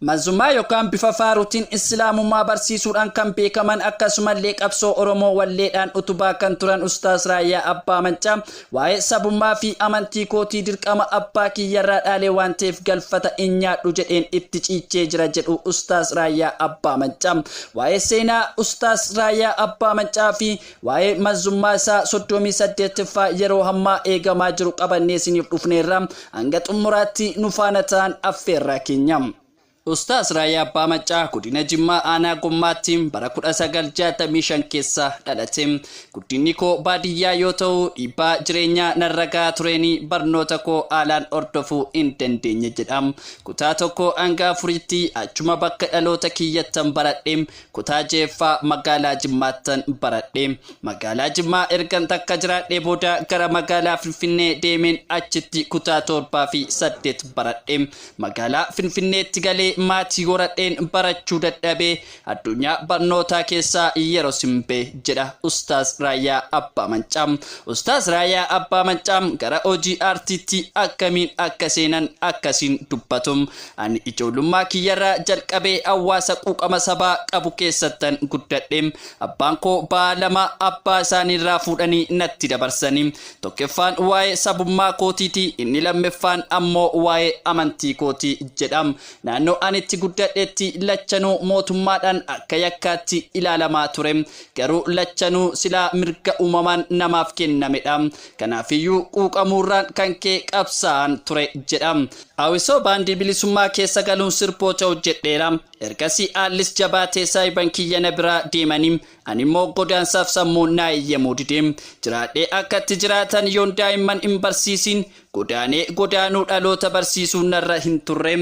Manzummaa yookaan bifa faaruutiin Islaamummaa barsiisuudhaan kan beekaman, akkasumallee qabsoo Oromoo walleedhaan utubaa kan turan Ustaaz Raayyaa Abbaa Maccaa, "Waa'ee sabummaa fi amantii kootii dirqama abbaa kiyyarraa dhaalee waan ta'eef galfata hin nyaadhu jedheen itti ciichee jira," jedhu Ustaaz Raayyaa Abbaa Maccaa. Waa'ee seenaa Ustaaz Raayyaa Abbaa Maccaa fi waa'ee manzummaa isaa 38ffaa yeroo hammaa eegamaa jiru qabannee isiniif dhufneerra. Hanga xumuraatti nu faana ta'an affeerraa keenya. Ustaaz Raayyaa Abbaa Maccaa godina Jimmaa, aanaa Gommaatti bara 1965 keessa dhalate. "Guddinni koo baadiyyaa yoo ta'u, dhiibbaa jireenyaa narra gahaa tureen barnoota koo haalaan hordofuu hin dandeenye," jedha. "Kutaa 1 hanga 4tti achuma bakka dhaloota kiyyattan baradhe. Kutaa jeeffaa magaalaa Jimmaattan baradhe. Magaalaa Jimmaa ergan takka jiraadhee booda gara magaalaa Finfinnee deemeen achitti kutaa torbaa fi saddeet baradhe. Magaalaa Finfinneetti galee maatii horadheen barachuu dadhabee addunyaa barnootaa keessaa yeroo simbee," jedha Ustaaz Raayyaa Abbaa Mancaa. Ustaaz Raayyaa Abbaa Mancaa gara hojii aartiitti akkamiin akka seenan akkasiin dubbatu. "Ani ijoollummaa kiyyarraa jalqabee hawaasa quuqama sabaa qabu keessattan guddadhe. Abbaan koo ba'aa lama abbaa isaaniirraa fuudhanii natti dabarsanii. Tokkoffaan waa'ee sabummaa kootiiti, inni lammaffaan ammoo waa'ee amantii kootii," jedha. "Naannoo ani itti guddadhetti lachanuu mootummaadhaan akka yakkaatti ilaalamaa ture. Garuu lachanuu silaa mirga uumamaan namaaf kennamedha. Kanaafiyyuu quuqamuurraan kan kee qabsaa'an ture," jedha. "Hawwisoo baandii bilisummaa keessa galuun sirboota hojjedheera. Ergasii haallis jabaatee saahiban kiyya na biraa deemanii ani immoo godaansaaf sammuun naa eeyyamuu dide. Jiraadhee akkatti jiraatan yoon daa'imman hin barsiisin, godaanee godaanuu dhaloota barsiisuu narra hin turre.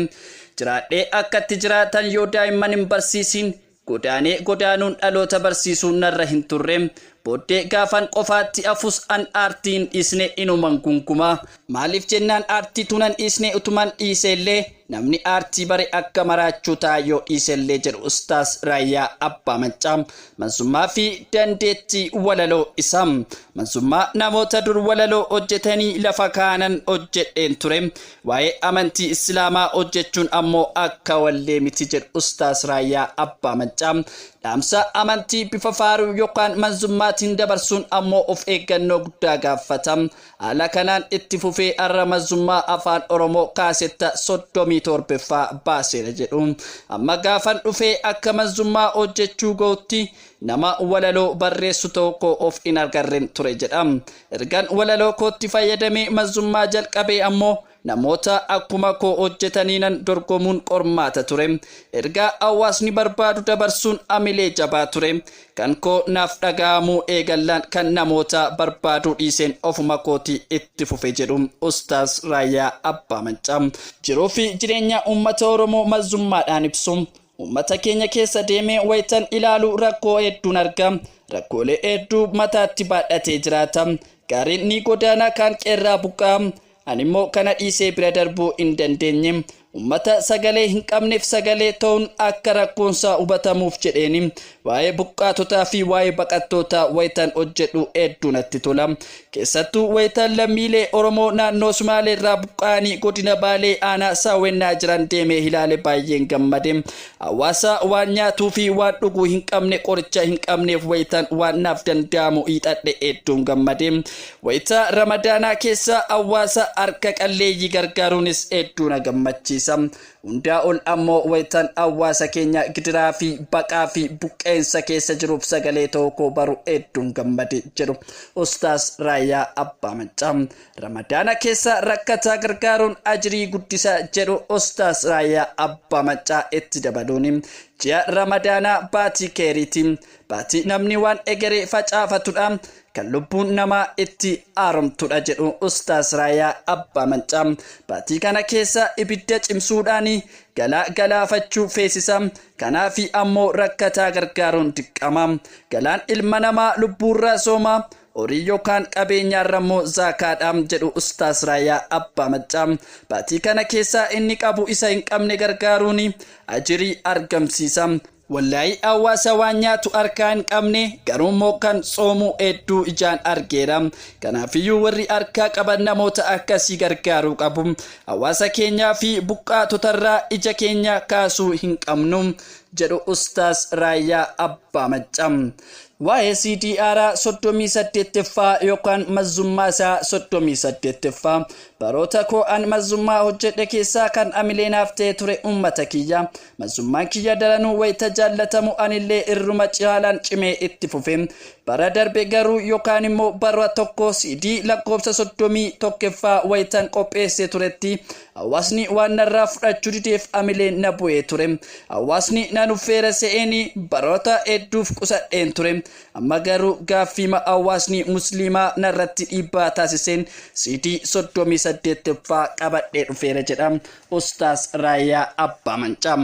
Jiraadhee akkatti jiraatan yoo daa'imman hin barsiisin, godaanee godaanuun dhaloota barsiisuu narra hin turre. Booddee gaafan qofaatti afus an aartii hin dhiisne, inuman gungumaa. Maaliif jennaan aartii tunan dhiisne, utuman dhiiseellee namni aartii bare akka maraachuu ta'a yoo dhiisellee," jedhu Ustaas Raayyaa Abbaa Maccaa. Manzummaa fi dandeettii walaloo isaa. "Manzummaa namoota dur walaloo hojjetanii lafa kaanan hojjedheen ture. Waa'ee amantii Islaamaa hojjechuun ammoo akka wallee miti," jedhu Ustaas Raayyaa Abbaa Maccaa. "Dhaamsa amantii bifa faaruu yookaan manzummaatiin dabarsuun ammoo of eeggannoo guddaa gaafata. Haala kanaan itti fufee har'a manzummaa Afaan Oromoo kaasetta 37ffaa baaseera," jedhu. "Amma gaafan dhufee akka manzummaa hojjechuu ga'utti nama walaloo barreessu tokko of hin agarreen ture," jedha. "Ergan walaloo kootti fayyadamee manzummaa jalqabee ammoo namoota akkuma koo hojjetaniinan dorgomuun qormaata ture. Ergaa hawaasni barbaadu dabarsuun amilee jabaa ture. Kan koo naaf dhaga'amuu eegallaan kan namoota barbaaduu dhiiseen ofuma kootii itti fufe," jedhu Ustaaz Raayyaa Abbaa Maccaa. Jiruu fi jireenya uummata Oromoo manzummaadhaan ibsu. "Uummata keenya keessa deemee wayitan ilaalu rakkoo hedduun arga. Rakkoolee hedduu mataatti baadhatee jiraata. Gaariin ni godaana, kaan qeerraa buqqaa. Ani immoo kana dhiisee bira darbuu hin dandeenye. Uummata sagalee hin qabneef sagalee ta'uun akka rakkoonsaa hubatamuuf jedheeni waa'ee buqqaatotaa fi waa'ee baqattootaa wayitan hojjedhu hedduu natti tola. Keessattuu wayitan lammiilee Oromoo naannoo Sumaalee irraa buqqa'anii godina Baalee, aanaa Saawwennaa jiran deemee ilaale baay'een gammade. Hawaasa waan nyaatuu fi waan dhuguu hin qabne, qoricha hin qabneef wayitan waan naaf danda'amu hiixadhe hedduun gammade. Wayita Ramadaanaa keessa hawaasa harka qalleeyyii gargaaruunis hedduu na gammachiisa. Hundaa ol ammoo wayitan hawaasa keenya gidiraa fi baqaa fi buqqeensa keessa jiruuf sagalee ta'uu koo baru hedduun gammade," jedhu Ustaas Raayyaa Abbaa Maccaa. Ramadaana keessa rakkataa gargaaruun ajirii guddisa, jedhu Ustaas Raayyaa Abbaa Maccaa itti dabaluun. Ji'a Ramadaanaa baatii keeriiti. Baatii namni waan egeree facaafatudha. Kan lubbuun namaa itti haaromtudha, jedhu Ustaas Raayyaa Abbaa Maccaa. Baatii kana keessa ibidda cimsuudhaan galaa galaafachuu feesisa. Kanaafi ammoo rakkataa gargaaruun dirqama. Galaan ilma namaa lubbuurraa sooma. Horii yookaan qabeenyaarra immoo zaakaadha, jedhu Ustaas Raayyaa Abbaa Maccaa. Baatii kana keessa inni qabu isa hin qabne gargaaruun ajirii argamsiisa. Wallaahii hawaasa waan nyaatu harkaa hin qabne garuummoo kan tsoomu hedduu ijaan argeera. Kanaafiyyuu warri harkaa qaban namoota akkasii gargaaruu qabu. Hawaasa keenyaa fi buqqaatotarraa ija keenya kaasuu hin qabnu jedhu Ustaaz Raayyaa Abbaa Maccaa. Waa'ee CD haaraa 38ffaa yookaan mazzummaa isaa 38ffaa. Baroota koo an mazzummaa hojjedhe keessaa kan amilee naaf ta'e ture uummata kiyya. Mazzummaan kiyya daranuu wayita jaallatamu anillee irruma caalaan cimee itti fufe. Bara darbe garuu yookaan immoo bara tokko CD lakkoofsa 31ffaa wayitan qopheessee turetti hawaasni waan narraa fudhachuu dideef amileen na bu'ee ture. Hawaasni na nuffeera se'een baroota hedduuf qusadheen ture. Amma garuu gaaffiima hawaasni musliimaa narratti dhiibbaa taasiseen CD 38ffaa qabadhee dhufeera jedha Ustaaz Raayyaa Abbaa Mancaa.